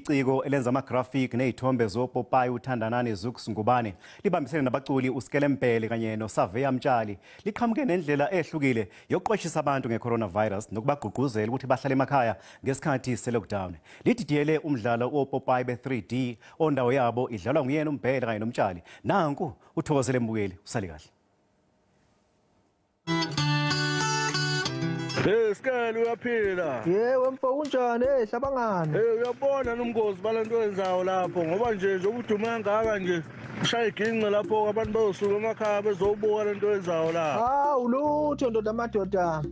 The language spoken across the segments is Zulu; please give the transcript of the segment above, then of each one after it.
Iciko elenza ama-graphic nezithombe zopopayi uThandanani Zuks Ngubane libambisene nabaculi uSkele Mbhele kanye noSaveya Mtshali liqhamuke nendlela ehlukile yokuqwashisa abantu nge-coronavirus nokubagqugquzela ukuthi bahlale emakhaya ngesikhathi se-lockdown. Lididiyele umdlalo wopopayi be-3D ondawo yabo idlalwa nguyena uMbhele kanye noMtshali. Nanku uthokozele mbukeli, usale kahle. Hey Skele, uyaphila? Yebo mfo, kunjani? Hey Hlabangane. Hey, uyabona nomngozi balento yenzayo lapho ngoba nje njengoba udume kangaka nje ushaya iginqe lapho abantu bazosuka emakhaya bezobuka lento yenzayo la. Hawu lutho ndoda amadoda.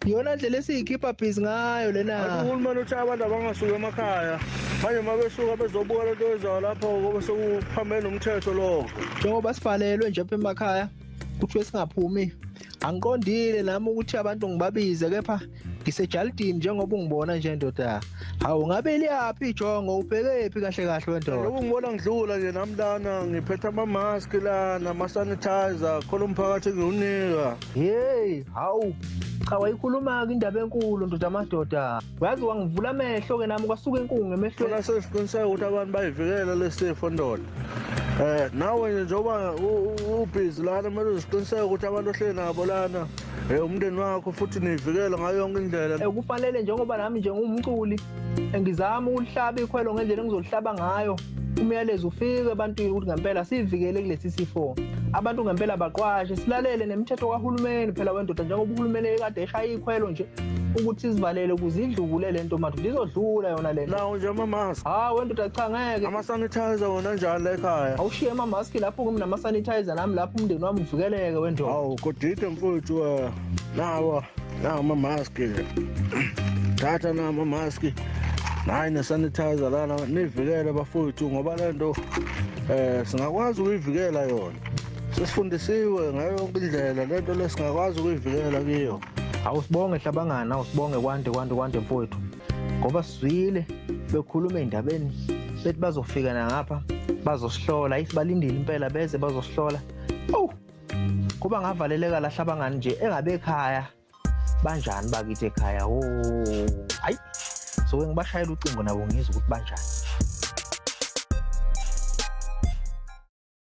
Iyona ndlela esiyikhipha busy ngayo lena. Uhulumeni uthi abantu abangasuka emakhaya. Manje uma besuka bezobuka lento yenzayo lapho ngoba sekuphambene nomthetho lokho. Njengoba sivalelwe nje apha emakhaya kuthiwe singaphumi. Angiqondile nami ukuthi abantu ngibabize kepha ngisejalidini njengoba ungibona nje ndoda. Hawu ngabe liyaphi ijongo, ubhekephi kahle kahle wendoda? Lokhu ngibona ngidlula nje nami lana ngiphethe ama-mask lana, ama-sanitizer, khona umphakathi ngiwunika. Hey, hawu cha wayikhuluma-ke indaba enkulu ndoda amadoda. Uyazi wangivula amehlo-ke nami kwasuka inkungu emehlweni. Funa sesiqiniseke ukuthi abantu bayivikela lesifo ndoda. Nawe nje njengoba ubhizi lana kumele uziqiniseke ukuthi abantu ohleli nabo lana umndeni wakho futhi niyivikele ngayo yonke indlela. Kufanele njengoba nami nje ngumculi ngizama ukulihlaba ikhwelo ngendlela engizolihlaba ngayo. Umyalezo ufike ebantwini ukuthi ngempela sivikele kulesi sifo. Abantu ngempela baqwashe, silalele nemithetho kahulumeni phela wendoda njengoba uhulumeni ekade eshaya ikhwelo nje ukuthi sizivalele ukuze idlule lento madoda, izodlula yona lento. Nawo nje ama-mask. Hawu wendoda cha ngeke. Ama-sanitizer wona njani la ekhaya? Awushiye ama-mask lapho kimi nama-sanitizer nami lapho umndeni wami uvikeleke wendoda. Hawu kodide mfowethu, nawa nawo ama-mask nje. Thatha nawo ama-mask. Nayi ne-sanitizer lana nivikele bafowethu ngoba lento singakwazi ukuyivikela yona. Sesifundisiwe ngayo yonke indlela lento lesingakwazi ukuyivikela kiyo. Awusibonge Hlabangana, awusibonge kwande kwande kwande mfowethu. Ngoba sizwile bekhuluma endabeni bethi bazofika nangapha bazosihlola, isibalindile impela beze bazosihlola. Awu kuba ngavaleleka la Hlabangana nje engabe ekhaya banjani bakithi ekhaya. Oh hayi so ngibashayela ucingo nabo ngizwe ukuthi banjani.